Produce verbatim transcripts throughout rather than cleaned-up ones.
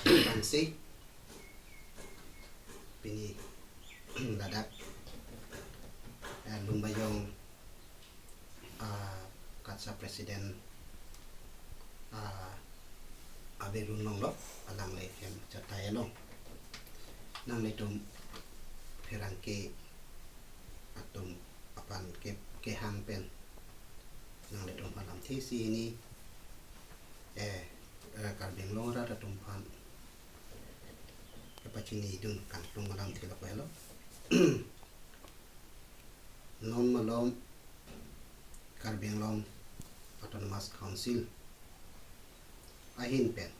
Bangsi pini ladak, eh, Lumbajong, ah, KATSSA President, ah, Abe Rungnong lo, alangli hem chatai along nanglitum pherangke atum aphan ke, kehang pen nanglitum aphan lamthe isi hini, eh, eh, Karbi Anglong arat atum aphan kepachinidun kangtung alamthe lapu helo. Non malom Karbi Anglong Autonomous Council ahin pen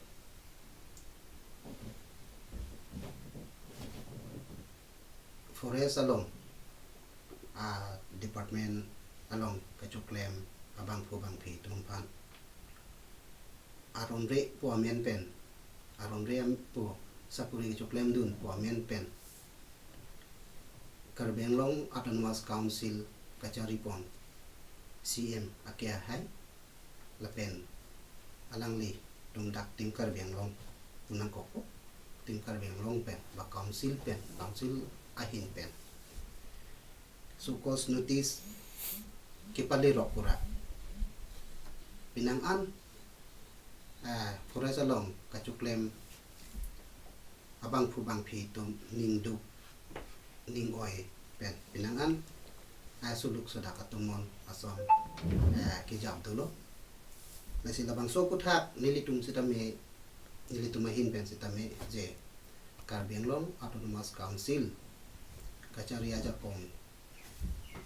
forest along, ah, department along kachoklem abangphu bangphi atum aphan aron re pu amen pen, aron re am pu sakuri kachoklemdun pu amen pen Karbi Anglong Autonomous Council kachari pon C M ake ahai lapen alanglitum dak Team Karbi Anglong pu nangkokpo, Team Karbi Anglong pen ba council pen, council ahin pen show cause notice kepale rok pura. Penang an, ah, forest along kachoklem abangphu bangphi atum ningduk ning-oi pen penang an, ah, suluk sodak atum mon ason, eh, kejap dolo. Lasi labangso aputhak nelitum sitame, nelitum ahin pen sitame je Karbi Anglong Autonomous Council kachari ajakong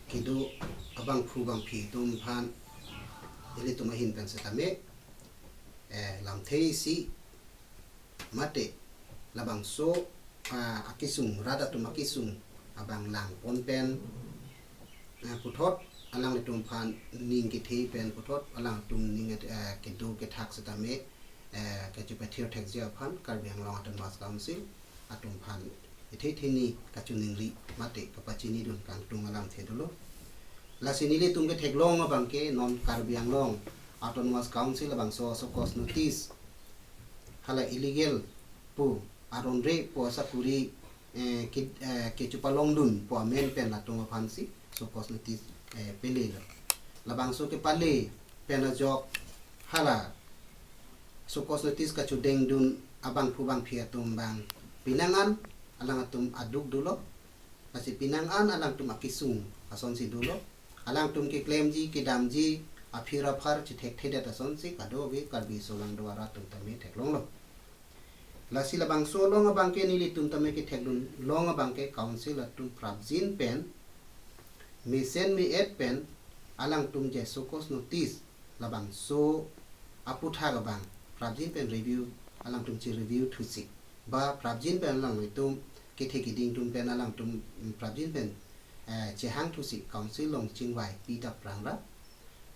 kedo abangphu bangphi atum aphan nelitum ahin pen sitame, eh, lamthe isi mate labangso, ah, akesung, rat atum akesung abang lang pon pen, ah, puthot alanglitum aphan ning kethe pen puthot alangtum ning, eh, kedo kethak sitame, eh, kachepethir thekji aphan Karbi Anglong Autonomous Council atum aphan ithe theni kachiningri mate kapachinidun kangtung alamthe dolo. Lasi nelitum ketheklong abangke non Karbi Anglong Autonomous Council labangso show cause notice hala illegal pu aron re pu asakuri, eh, ke, eh, kechepalongdun pu amen pen latum aphansi show cause notice, eh, pele lo. Labangso kepale pen ajok hala show cause notice kachedengdun abangphu bangphi atum abang penang an alangtum aduk dolo. Lasi penang an alangtum akesung asonsi dolo. Alangtum keklemji, kedamji, aphir aphar chethekthedet asonsi kadokave Karbi solangdo arat atum tame theklonglo. Lasi labangso along abangke nelitum tame ketheklong abangke council atum prapjin pen, mesen me-et pen, alangtum je show cause notice labangso aputhak abang prapjin pen review, alangtum che-review thusi ba prapjin pen alanglitum kethe keding atum pen alangtum, mm, prapjin pen, eh, chehang thusi council along chingvai pi ta prangra.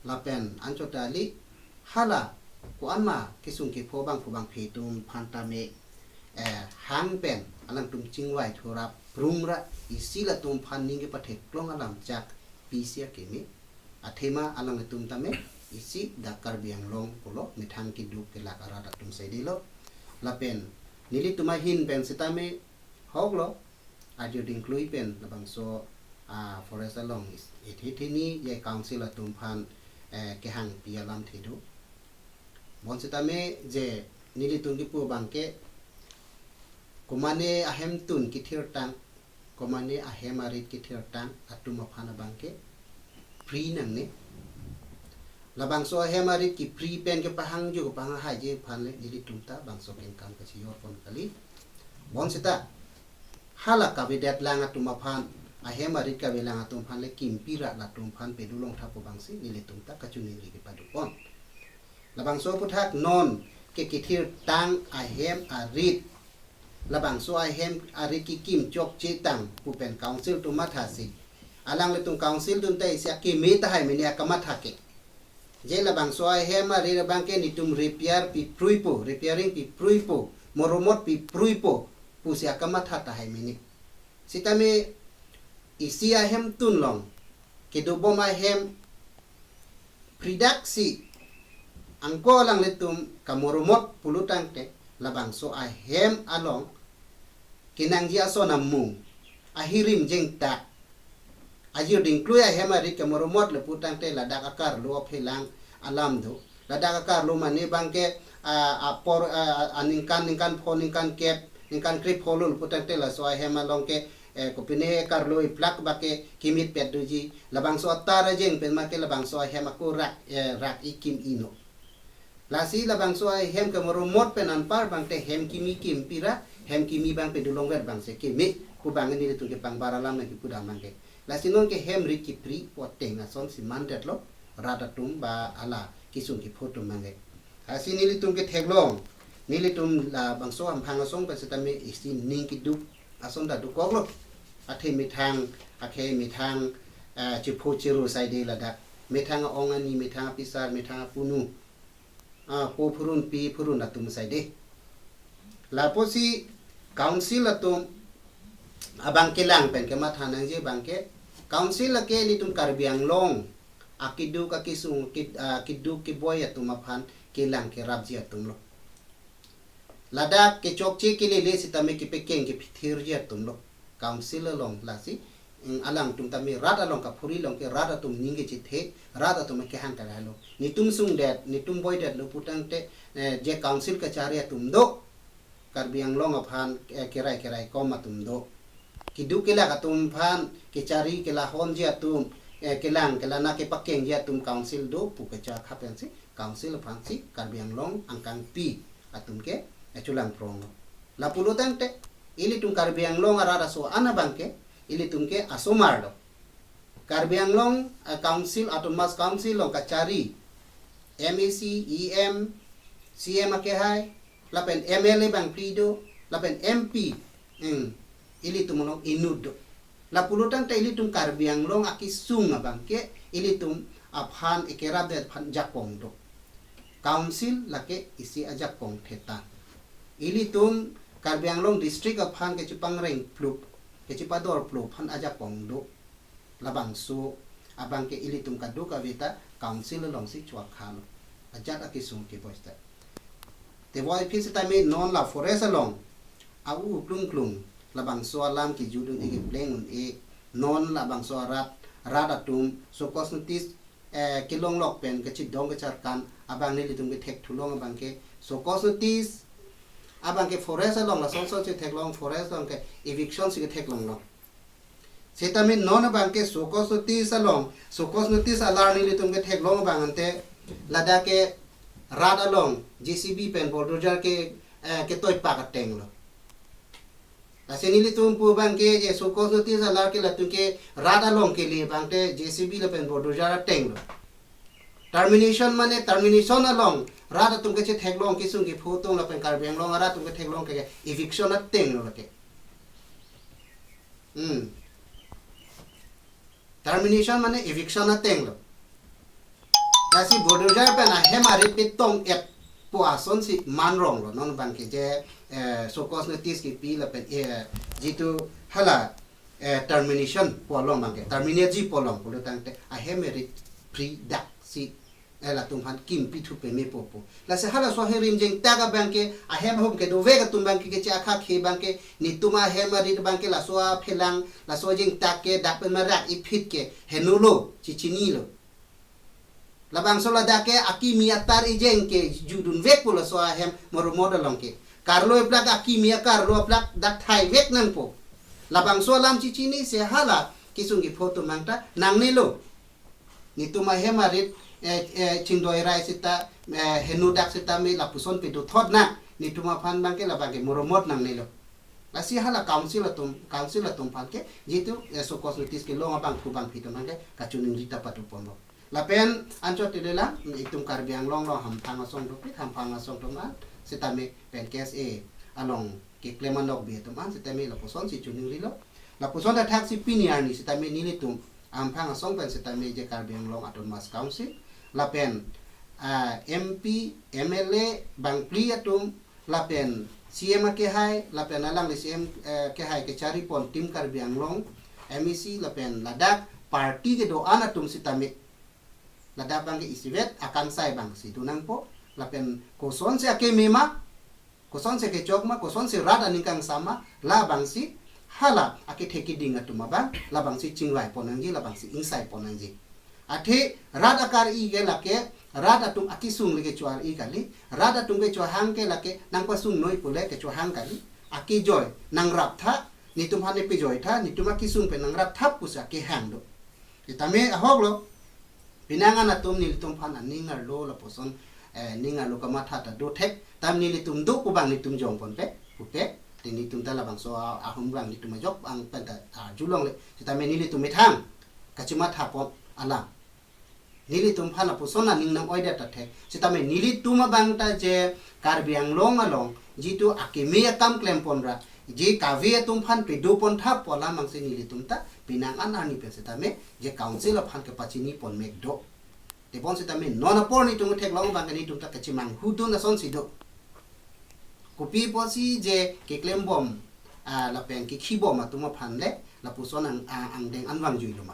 Lapen anchot kali hala ko-an ma kesung kepho abangphu bangphi atum aphan tame, eh, hang pen alangtum chingvai thurap prungra, isi latum aphan ning kepatheklong alam chak pisi akeme. Athema alanglitum tame isi dak Karbi Anglong pulo methang keduk kelak arat atum saidelo. Lapen nelitum ahin pen sitame hoklo, arju dingklui pen labangso, ah, forest along is, ithe theni je council atum aphan, eh, kehang pi alamthe do. Bonsitame je nelitum kipu abangke komane ahemtun kethirtang, komane ahem arit kethirtang atum aphan abangke pri nangne. Labangso ahem arit kepri pen kepahangjo kepahang haije aphan le nelitum ta bangso kengkam kachijor pon kali. Bonsita hala kavedet lang atum aphan, ahem arit kave lang atum aphan le kimpi ra latum aphan pedulong thapo abangsi nelitum ta kachiningri kepado pon. Labangso aputhak non ke kethirtang ahem arit, labangso ahem arit kekim chokche tang pu pen council atum mathasi, alanglitum council atum ta isi akeme tahai mene akamatha ke. Je labangso ahem arit abangke netum repair pipruipo, repairing pipruipo, moromot pipruipo pusi akamatha tahai mene. Sitame isi ahemtun along kedobom ahem pridaksi angko alanglitum kamoromot pulo tangte, Labangso ahem along kenangji ason amung, ahirim jengtak, ajir dingklui ahem arit kemeromot le putangte ladak akarlo aphelang alam do. Ladak akarlo mane abangke, ah, apor, ah, aningkan, ningkan pho, ningkan kep, ningkan krepho lo putangte laso ahem along ke, eh, kopine karlo iplak bake kimit pet doji. Labangso atar ajeng pen make labangso ahem ako rak, eh, rak ikim ino. Lasi labangso ahem kemeromot pen anpar abangte hem kimi kimpi ra, hem kimi abang pedulong vet abangsi kimi. Pu abang nelitum kepangbar alam nangkipu dam abangke. Lasi non ke hem rit kipri pu ateng asonsi mandetlo, rat atum ba hala kesung kepho atum abangke. Lasi nelitum ketheklong, nelitum labangso amphang asong pen setame isi ning keduk ason ta dokoklo. Athe methang, akhei methang, eh, chepho chero saide ladak. Methang a-ong ani, methang apisar, methang apunu. Ah, po phurun pi phurun atum saide. Lapusi council atum abang kelang pen kematha nangji abangke, council lake ilitum Karbi Anglong akeduk akesung, ked-, ah, keduk keboi atum aphan kelang kerapji atumlo. Ladak kechokche kelele setame kepekeng kepithirji atumlo. Council along lasi, mm, alangtum tame rat along kaphuri along ke rat atum ning kechethe, rat atum kehang kalailo. Netum sungdet, netum boidetlo putangte, eh, je council kachari atum do, Karbi Anglong aphan, eh, kerai kerai kom atum do. Keduk kelak atum aphan kechari kelahonji atum, eh, kelang kelana kepakengji atum council do pu kechak hapensi council aphansi Karbi Anglong angkangpi atum ke, eh, chulang prong. Lapulo tangte, ilitum Karbi Anglong arat aso-an abangke, ilitum ke asomar do. Karbi Anglong, eh, Council, Autonomous Council along kachari, M A C, E M, C M akehai, lapen M L A bangphli do, lapen M P, hmm, ilitum along inut do. Lapulo tangte ilitum Karbi Anglong akesung abangke, ilitum aphan ekerapdet aphan ajakong do. Council lake isi ajakong theta. Ilitum Karbi Anglong district aphan kechepangreng plup, kechepador plup aphan ajakong do. Labangso abangke ilitum kadokave ta council alongsi chuak khalo. Ajat akesung keboi seta. Teboi aphi setame non la forest along au uplung klung labangso alam kejut un-e kepleng un-e, non labangso arat, rat atum show cause notice, eh, kelonglok pen kachidong kacharkan abang nelitum kethekthulong abangke show cause notice abangke forest along, lason son si theklong, forest along ke eviction si ketheklonglo. Setame non abangke show cause notice along, show cause notice alar nelitum ketheklong abang ante, ladak ke rat along J C B pen bulldozer ke, eh, ketoipak atenglo. Lasi nelitum pu abangke je show cause notice alar ke latum ke rat along kele abangte J C B lapen bulldozer atenglo. Termination mane termination along rat atum kechetheklong kesung kepho atum lapen Karbi Anglong arat atum ketheklong ke eviction atenglo lake. Hmm. Termination mane eviction atenglo. Lasi bulldozer pen ahem arit petong-et pu asonsi manronglo. Non abangke je, eh, show cause notice kepi lapen, eh, jitu hala, eh, termination pu along abangke, terminate ji pu along pulo tangte ahem arit pri daksi, eh, latum aphan kimpi thu peme popo. Lasi halaso ahirim jengtak abangke, ahem ahum kedovek atum abangke, keche akhakhe abangke, netum ahem arit abangke laso aphelang, laso jengtak ke dak pen marak iphit ke henulo, chechinilo. Labangso ladak ke akimi atar ejeng kejutdunvek pu laso ahem meromot along ke. Karlo iplak akimi akarlo aplak dak thaivek nangpo. Labangso alam chechinisi hala kesung kepho atum abang ta nangnelo. Netum ahem arit, eh, eh, chingdoi rai seta, eh, henu dak setame lapuson pedothot nang. Netum aphan abangke labangke meromot nangnelo. Lasi hala council atum, council atum aphan ke, jitu, eh, show cause notice kelong abangphu bangphi atum abangke kachiningri ta patuponlo. Lapen anchot telelang, itum Karbi Anglong along hamphang asong dopik, hamphang asong atum an setame pen K S A along keklem anokbe atum an setame lapuson si chiningrilo. Lapuson ta thaksi pini arni setame nelitum hamphang asong pen setame je Karbi Anglong Autonomous Council, lapen, ah, M P, M L A bangphli atum, lapen C M akehai, lapen alangli C M, eh, kehai kecharipon Team Karbi Anglong, M A C, lapen ladak party kedo-an atum setame. Ladak abangke isivet akangsai abangsi do nangpo, lapen kosonsi akeme ma, Kosonsi kechok ma, kosonsi rat aning kangsam ma, labangsi hala akethe keding atum abang labangsi chingvai pon nangji, labangsi ingsai pon nangji. Athe rat akar-i ke lake, rat atum akesung le kecho-ar-i kali, rat atum kechohang ke lake nangpasung noi pule kechohang kali, akejoi nangrap tha, netum aphan nepejoi tha, netum akesung pen nangrap tha pusi akehang do. Sitame ahok lo, penang an atum nelitum aphan aning arlo lapuson, eh, ning arlo kamatha ta do thek, tam nelitum do pu abang netum jong ponpe, pupe, te netum ta labangso a-, ahum abang netum ajok ang pen ta arjulongle, sitame nelitum methang kachimatha pon alam. Nelitum aphan lapuson aning nang-oidet ta thek. Sitame nelitum abang ta je Karbi Anglong along jitu akeme akam klem pon ra, je kave atum aphan pedo pon thap pu alam abangsi nelitum ta penang an arni pen sitame je council aphan kepachini pon mek do. Tebon sitame non apor netum theklong abang ke netum ta kachimanghu dun asonsi do. Kopi pusi je keklem bom, ah, lapen kekhi bom atum aphan le lapuson ang, ah, angdeng an vangjui lo ma.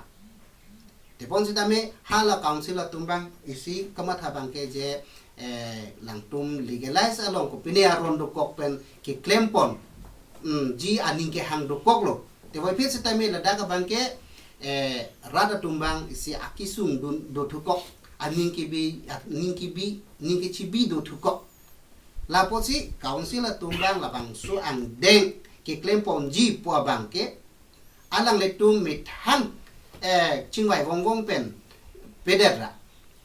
Tebon sitame hala council atum abang isi kamatha abang ke je, eh, alangtum legalize along kopine aron dokok pen keklem pon, mm, ji aning kehang dokok lo. Tebon phit sitame ladak abang ke, eh, rat atum abang isi akesung dun dothukok, aning kebi, aning kebi, ning kechibi dothukok. Lapusi council atum abang labangso angdeng keklem ponji pu abang ke, alanglitum methang, eh, chingvai vong vong pen pedet ra.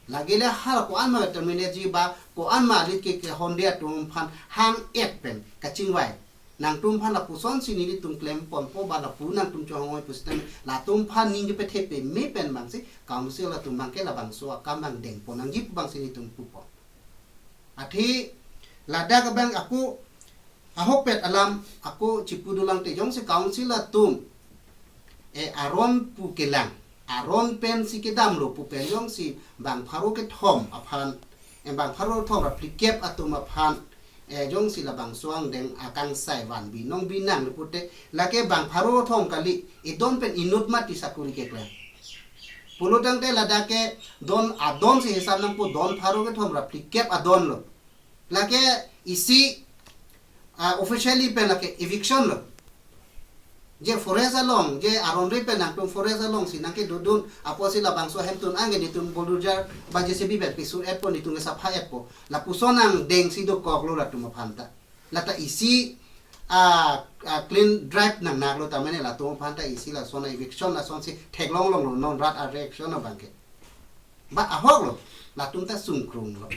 Lake le hala ko-an ma terminate ji ba ko-an ma alit ke, kehonde atum aphan hang-et pen kachingvai. Nangtum aphan lapusonsi nelitum klem ponpo ba lapu nangtum chohang-oi pusitame latum aphan ning kepethe peme pen abangsi council atum abang ke labangso akam abang deng pon nangji pu abangsi netum pupo. Athe ladak abang ako ahokpet alam ako chipu dolang te jongsi council atum, eh, aron pu kelang, aron pensi kedam lo pu pen jongsi bang pharo kethom aphan, eh, bang pharo thom ra phlikep atum aphan, eh, jongsi labangso angdeng akangsai vanbi nongbi nang le pute, lake bang pharo thom kali, idon pen inut mati sakuri keklem. Pulotangte ladak ke don adon si hisap nangpo, don pharo kethom ra phlikep adon lo. Lake isi, ah, officially pen lake eviction lo. Je forest along, je aron ri pen nangtum forest alongsi nangkedodun, apotsi labangso ahemtun anke netum bulldozer ba J C B pen pisur-etpo, netum kesapha-etpo. Lapuson angdengsi dokok lo latum aphan ta. Lata isi, ah, ah, clean drive nangnak lo tamane latum aphan ta isi lason eviction lasonsi theklong long lo non rat a-reaction abang ke. Ba ahok lo, latum ta sungkrung lo.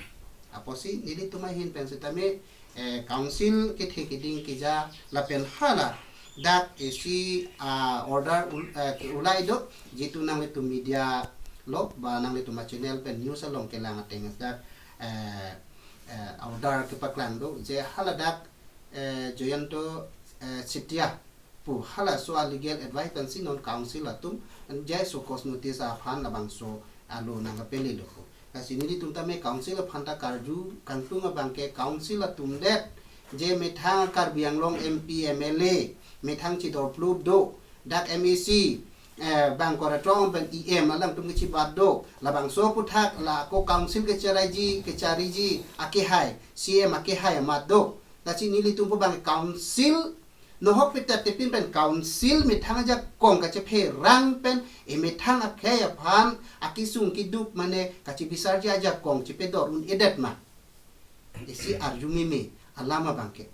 Apotsi nelitum ahin pen sitame, eh, council kethe keding keja lapen hala dak isi, ah, order ul-, eh, ulai do, jitu nanglitum media lo ba nanglitum a-channel pen news along kelang ateng dak, eh, eh, order kepaklang do, je hala dak, eh, Jayanto, eh, Setia pu halaso a-legal advice pensi non council atum je show cause notice aphan labangso alo nangkapele lo ko. Lasi nelitum tame council aphan ta karju kangtung abang ke council atum det je methang Karbi Anglong M P, M L A, methang chidor plup do, dak M A C, eh, bang koratrong pen E M alangtum kechibat do, labangso aputhak la ako council kechariji, kechariji akehai, C M akehai amat do. Lasi nelitum pu abang council nohok petat tepin pen council methang ajakong kachepherang pen emethang akhei aphan akesung keduk mane kachibisarji ajakong chepedor un-edet ma. Isi arju meme alam abang ke.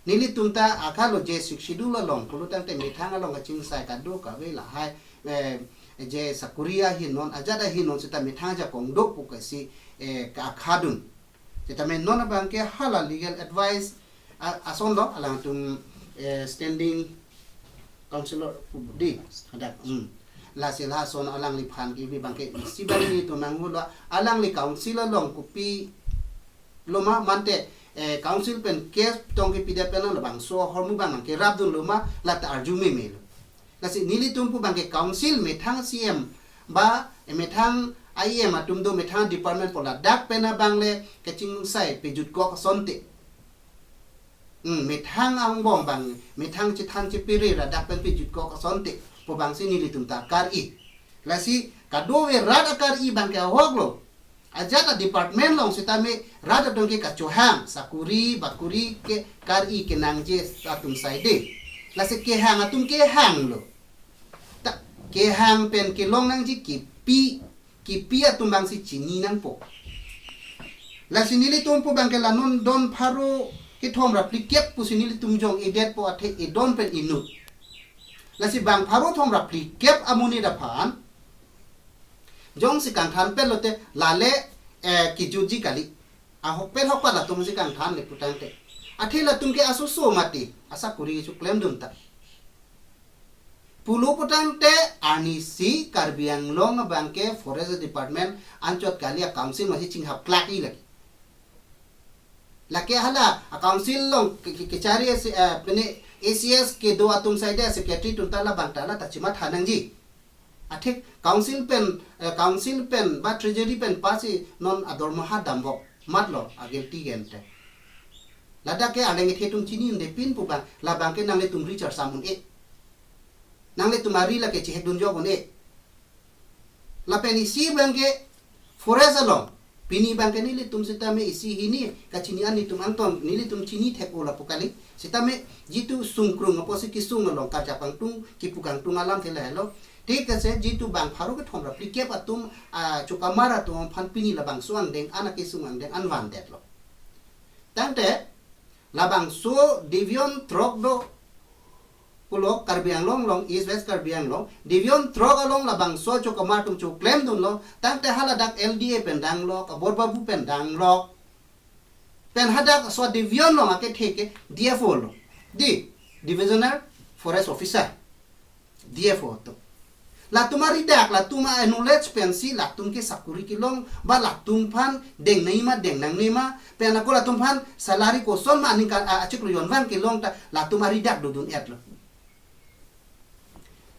Nelitum ta akalo je Sixth Schedule along pulotangte methang along kachingsai kadokave lahai, eh, je sakuri ahin non ajat ahin non seta methang ajakong do pu kesi, eh, ka-, akhadun. Sitame non abang ke hala legal advice a-, ason lo alangtum, eh, standing councillor pu di hadak. Hmm. Lasi lason alangliphan kebi abang ke isi abang nelitum nanghu lo, alangli council along kopi lo ma mante, eh, council pen case tong kepidet pen labangso ahormu abang nangkerapdun lo ma lata arju meme lo. Lasi nelitum pu abang ke council methang C M ba, eh, methang E M atum do methang department pu ladak pen abang le kachingsai pejutkok asonte. Hmm, methang angbong abang, methang chethan chepere ladak pen pejutkok asonte pu abangsi nelitum ta akar-i. Lasi kadokave rat akar-i abang ke ahok lo. Ajat a department along sitame rat atum ke kachohang, sakuri bakuri ke kar-i kenangji atum side. Lasi kehang atum kehanglo. Ta kehang pen kelong nangji kipi, kipi atum abangsi chini nangpo. Lasi nelitum pu abangke la non don pharo kethom ra phlikep pusi nelitum jong-edetpo, athe edon pen inut. Lasi bang pharo thom ra phlikep amonit aphan jongsi kangthan pen lote lale, eh, kejutji kali. Ahokpet hokpet latumsi kangthan le putangte, athe latum ke asoso mati, asakuri kecho klemdun ta. Pulo putangte arnisi Karbi Anglong abangke Forest Department anchot kali, a council masi chinghap klak-i lagi. Lake hala a council along ke, ke, kechari ase, eh, pene A C S kedo atum side a secretary atum ta labang ta la ta chimatha nangji. Athe council pen, eh, council pen ba treasury pen pasi non adormaha dambok matlo a guilty gente. Ladak ke aleng ithe atum chini un'e pin pu abang, labang ke nanglitum ri charsam un-e. Nanglitum ari lake chehek dunjok un-e. Lapen isi abangke forest along, pini abangke nelitum sitame isi hini kachini an nelitum angton, nelitum chini thek-o lapu kali. Sitame jitu sungkrung apotsi kesung along karjap kangtung, kipu kangtung alamthe lahelo. Thik ase jitu bang pharo kethom ra phlikep atum, ah, chokamar atum aphan pini labangso angdeng an akesung angdeng an vandetlo. Tangte labangso division throk do pulo Karbi Anglong along, East West Karbi Anglong, division throk along labangso chokamar atum choklemdunlo, tangte haladak L D A pen danglok, Abor Babu pen danglok. Pen hadak so division along akethe ke D F O lo. Di, Divisional Forest Officer. D F O atum. Latum aridak, latum a-knowledge pensi, latum ke sakuri kelong, ba latum aphan deng nangji ma, deng nangne ma, pen ako latum aphan salary koson ma aningkan a, achiklo jon vang kelong ta, latum aridak dodun-etlo.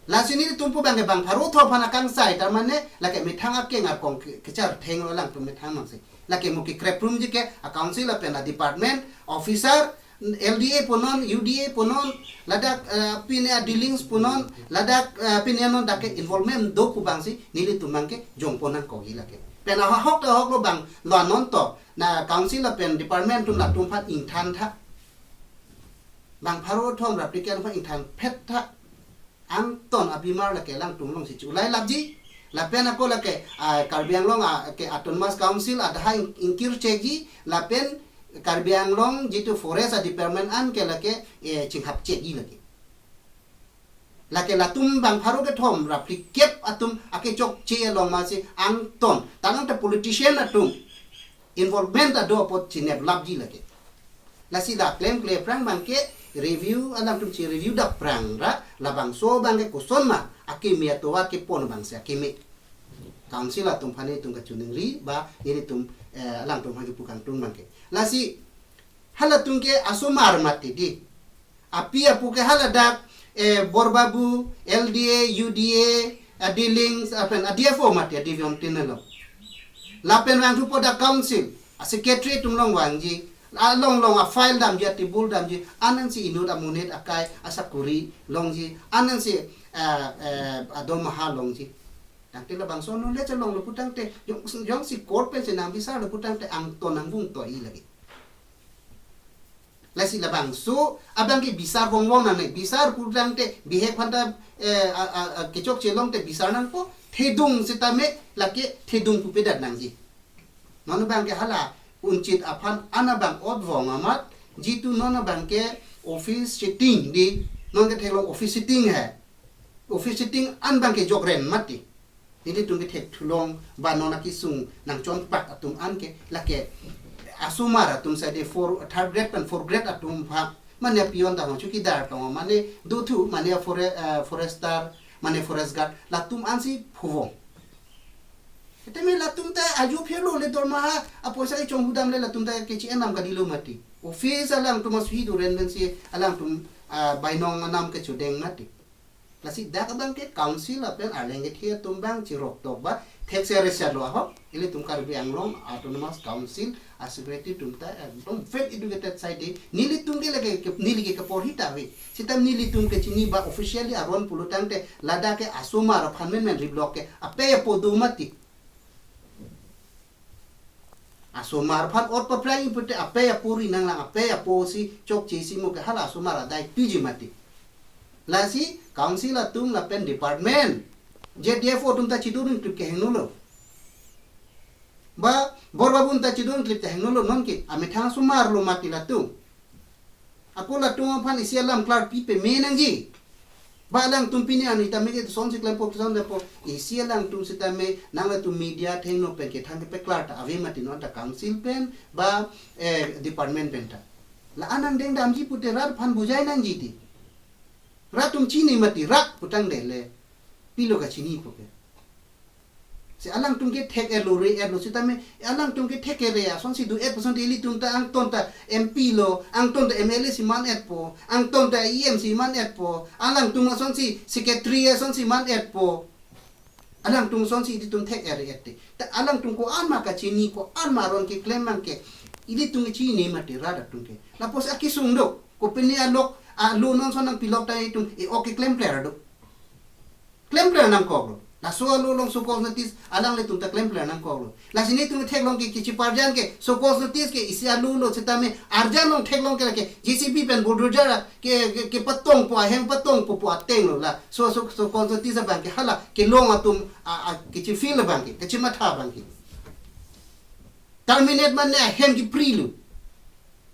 Lasi nelitum pu abangke bang pharo thom aphan akangsai, ta mane, lake methang akeng arkong ke, kechar thenglo alangtum methang mangsi. Lake mo kekreprumji ke, a council lapen a department, officer, L D A punon, U D A punon, ladak, eh, pine a dealings punon, ladak, eh, pine non dak ke involvement do pu abangsi, nelitum abangke jongpon nangkokji lake. Pen ahok ta ahoklo bang, lo non to, na council lapen department atum latum aphan ingthantha. Bang pharo thom ra phlikep aphan ingthan phettha. Angton abimar lake alangtum alongsi chulai lapji. Lapen ako lake, ah, Karbi Anglong, ah, ke Autonomous Council adha ing-, ingkir chekji. Lapen Karbi Anglong jitu forest a department an ke lake, eh, chinghap chekji lake. Lake latum bang pharo kethom ra phlikep atum akechokche along masi angton. Tanang ta politician atum involvement ado apot chinep lapji lake. Lasi la klemkle aphrang abangke review, alangtum chi review dak aphrang ra, labangso abangke koson ma akeme atovar kepon abangsi akeme. Council atum aphan nelitum kachiningri ba nelitum, eh, alangtum aphan kipu kangtung abangke. Lasi halatum ke asomar mati di. Api apo ke haladak, eh, Bor Babu, L D A, U D A, a dealings, lapen a D F O mati, a division tin along. Lapen vangthupo dak council, a secretary atum along vangji, along along a file damji, a table damji, anansi inut amonit akai asakuri longji, anansi, eh, eh, adormaha longji. Tangte labangso non le chalonglo putangte, jong, jongsi court pensi nangbisarlo putangte angton nangvung to-i lagi. Lasi labangso abangke bisar vongvong nangne, bisar putangte bihek aphanta, eh, a, a, a, kechokche longte bisar nangpo, thedung sitame lake thedung pupedat nangji. Non abangke hala unchit aphan an abang ot vong amat, jitu non abangke office sitting di, non ke theklong office sitting he. Office sitting an abangke jokren mati. Nelitum kethek thulong ba non akesung nangchonpak atum anke lake asomar atum side four, third grade pen fourth grade atum aphan mane peon ta ho chowkidar tong mane dothu mane fore-, eh, forester mane forest guard latum ansi phuvong. Teme latum ta ajo phelo le dormaha apoisa kechonghudam le latum ta kechi enam kadilo mati. Office alangtum asuhi duren pensi alangtum, ah, bainong anam kechudeng mati. Lasi dak abangke council lapen arleng kethe atum abang chirok tok ba thekse resya lo ahok, ilitum Karbi Anglong Autonomous Council a secretary atum ta ekdom well educated side, nelitum ke lake ke, neli ke keporhi ta ave. Sitame nelitum kechini ba officially aron pulo tangte ladak ke asomar aphan menmen riblok ke ape apo do mati. Asomar aphan ot paphrang pute apei apo ri nanglang, apei apo si chokche si mo ke hala asomar adai tuji mati. Lasi council atum lapen department, Z D F O atum ta chidun klip ke hingno lo. Ba Borbabu atum ta chidun klip ke hingno lo, non ke amethang asomar lo mati latum. Ako latum aphan isi alam klarpi pame nangji. Ba alangtum pini arni tame ke son si klempo, son klempo. Isi alangtum sitame nanglitum media athengno pen kethang kepeklar ta ave mati, non ta council pen ba, eh, department pen ta. La-an angdeng damji pute rat aphan bujai nangji ti. Rat atum chini mati, rat pu tangte le pilo kachinipo ke. Si alangtum ke thek-etlo, re-etlo sitame, alangtum ke thek-et re asonsi do-et pu asonsi ilitum ta angton ta M P lo, angton ta M L A si man-etpo, angton ta E M si man-etpo, alangtum asonsi secretary asonsi man-etpo. Alangtum asonsi ilitum thek-et re-et te. Ta alangtum ko-an ma kachini, ko-an ma aron keklem abang ke ilitum chini mati rat atum ke. Lapusi akesung do, kopine alok, alo non ason nangpilok ta itum e-ok keklem pler do. Klem pler nangkoklo. Laso alo along show cause notice alanglitum ta klem pler nangkoklo. Lasi nelitum theklong ke kichi parjan ke show cause notice ke isi alo lo sitame arjan along theklong ke lake J C B pen bulldozer ke, ke, kepatongpo, aheng patongpo pu ateng lo la. So, so, show cause notice abang ke hala kelong atum a, a, kichi feel abang ke, kichi matha abang ke. Terminate mane ahem kepri lo.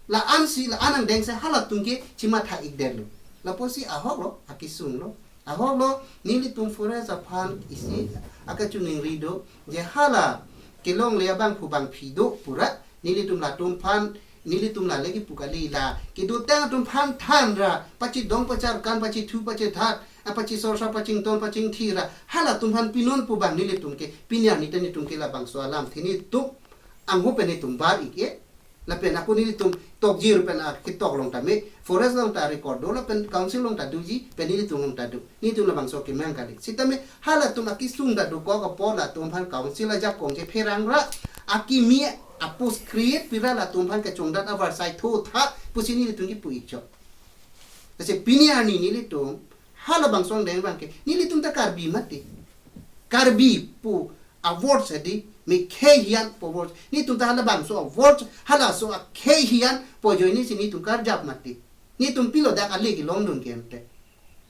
La-an si, la-an angdeng si halatum ke chimatha-ikdetlo. Lapusi ahok lo, akesung lo. Ahok lo, nelitum forest aphan isi akachiningri do, je hala kelongle abangphu bangphi do pura, nelitum latum aphan, nelitum la legi pu kali la, kedotang atum aphan than ra, pachidong pacharkan, pachithu pachithat, a pachisor sa pachington pachingthi ra, halatum aphan pinon pu abang nelitum ke, pini arni ta nelitum ke labangso alamthe nelitum angho pen nelitum bar-ik-e, lapen ako nelitum tokjir pen aketok along tame, forest along ta record do, lapen council along ta doji, pen nelitum along ta do. Nelitum labangso kemang kali. Sitame halatum akesung ta dokok apot latum aphan council ajakong kepherang ra, akimi a-post create pi ra latum aphan kachongdat avarsai thotha pusi nelitum kipu-ik chot. Lasi pini arni nelitum halabangso angdeng abang ke, nelitum ta Karbi mati. Karbi pu a-word si di, me khei hian pu word. Nelitum ta halabangso a-word, halaso akhei hian pu ajoine si nelitum karjap mati. Nelitum pilo dak ale kelongdun ke ante.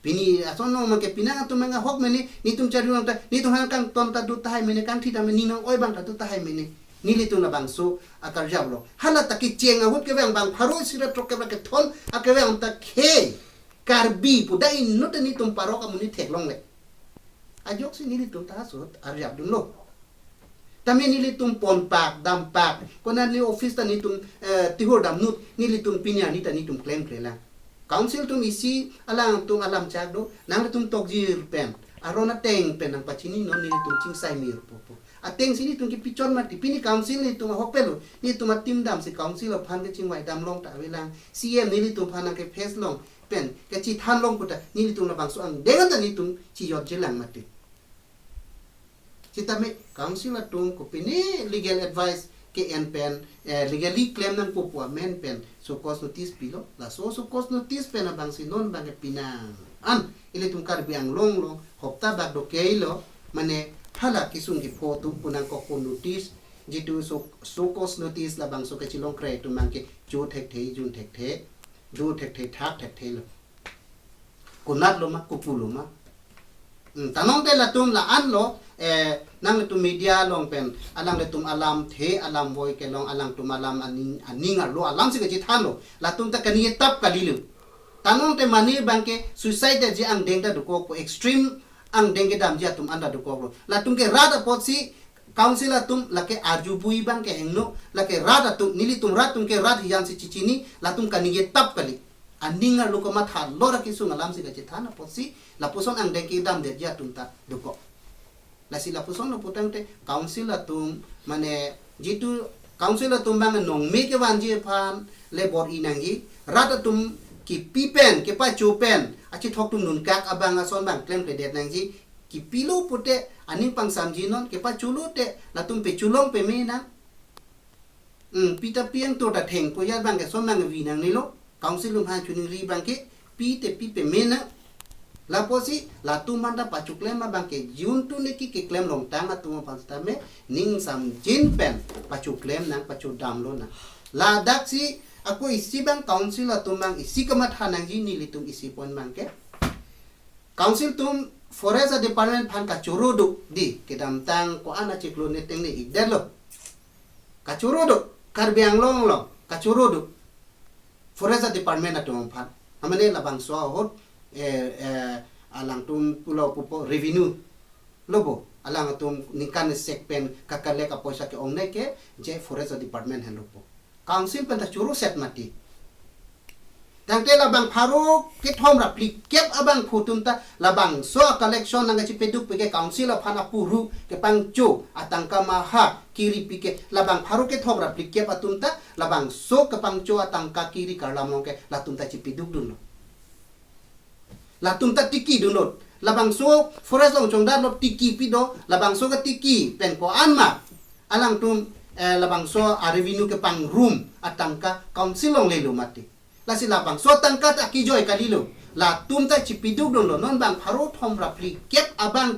Pini ason nong abang ke penang atum abang ahok mene, nelitum charli abang ta, nelitum hang kangton ta do tahai mene, kangthi ta mene, ning nang-oi abang ta do tahai mene. Nelitum labangso akarjap lo. Hala ta kecheng ahut kevang bang pharo isi ra throk kep ra kethom akevang ta khei. Karbi pu da inut nelitum parok amonit theklongle. Ajoksi nelitum ta asot arjapdunlo. Tame nelitum ponpak, dampak, konat ne office ta nelitum, eh, tihor damnut, nelitum pini arni ta nelitum klemklelang. Council atum isi alangtum alam chak do, nanglitum tokjir pen, aron ateng pen nangpachini non nelitum chingsai mir pupu. Ateng si nelitum kipichon mati, pini council nelitum ahok pelo, nelitum a-team damsi council aphan kechingvai damlong ta avelang, C M nelitum aphan nangke-face long, pen kachethan long pu ta nelitum labangso angdeng ta nelitum chijotjelang mati. Sitame council atum kopine legal advice ke-en pen, eh, legally claim nangpo pu amen pen show cause notice pilo. Laso show cause notice pen abang si non abang ke penang an ilitum Karbi Anglong along hopta bak dokei lo, mane hala kesung kepho atum pu nangkokpo notice, jitu show, show cause notice labangso kachelongkre atum abang ke cho thekthe, jun thekthe, do thekthe, thak thekthe lo. Konat lo ma, kopu lo ma. Hmm, tanong te latum la-an lo, eh, nanglitum media along pen, alanglitum alamthe, alamvoi kelong, alangtum alam aning, aning arlo, alam si kachethan lo. Latum ta kani etap kali lo. Tanong te mane abang ke suicide ji angdeng ta dokok pu, extreme angdeng kedamji atum anta dokok lo. Latum ke rat apotsi, council atum lake arjubui abang ke hingno, lake rat atum, nelitum rat atum ke rat hian si chichini, latum kani etap kali. Aning arlo komatha lo ra kesung alam si kachethan apotsi, lapuson angdeng kedamdetji atum ta dokok. Lasi lapuson lo pu tangte council atum, mane jitu council atum abang nongme kevanji aphan le bor-i nangji, rat atum kipi pen, kepacho pen, achethok atum nungkak abang ason abang klemkledet nangji, kipilo pute aning pangsamji non, kepacholo te latum pacholong pame nang. Hmm, pi ta pi angto ta thengpo ya abang ke ason abang vi nangnelo. Council atum aphan chiningri abang ke pi te pi pame nang. Lapusi latum aphan ta pachoklem abang ke jun tu neki keklem longtang atum aphan sitame ning samjin pen pachoklem nang, pachodam lonang. Ladak si ako isi abang council atum abang isi kamatha nangji, nelitum isi point abang ke. Council atum forest department aphan kachoro do di, kedamtang ko-an achiklo ne tengne ikdet lo. Kachoro do, Karbi Anglong along kachoro do. Forest department atum aphan. Amane labangso ahut, eh, eh, alangtum pulo pupo revenue lo bo. Alangtum ningkan sek pen kakalek apoisa ke-ongnei ke je forest department henlo bo. Council pen ta choro set mati. Tangte labang pharo kethom ra phlikep abangphu atum ta labangso collection nangkachipeduk pike council aphan apuru kepangcho atangka maha kiri pike labang pharo kethom ra phlikep atum ta labangso kepangcho atangka kiri karlam along ke latum ta chipeduk dunlo. Latum ta tiki dunlo. Labangso forest along chongdat lo tiki pi do, labangso ketiki pen ko-an ma alangtum, eh, labangso a revenue kepangrum atangka council along lelo mati. Lasi labangso atangka ta kijoi kalilo. Latum ta chipeduk dunlo. Non bang pharo thom ra phlikep abang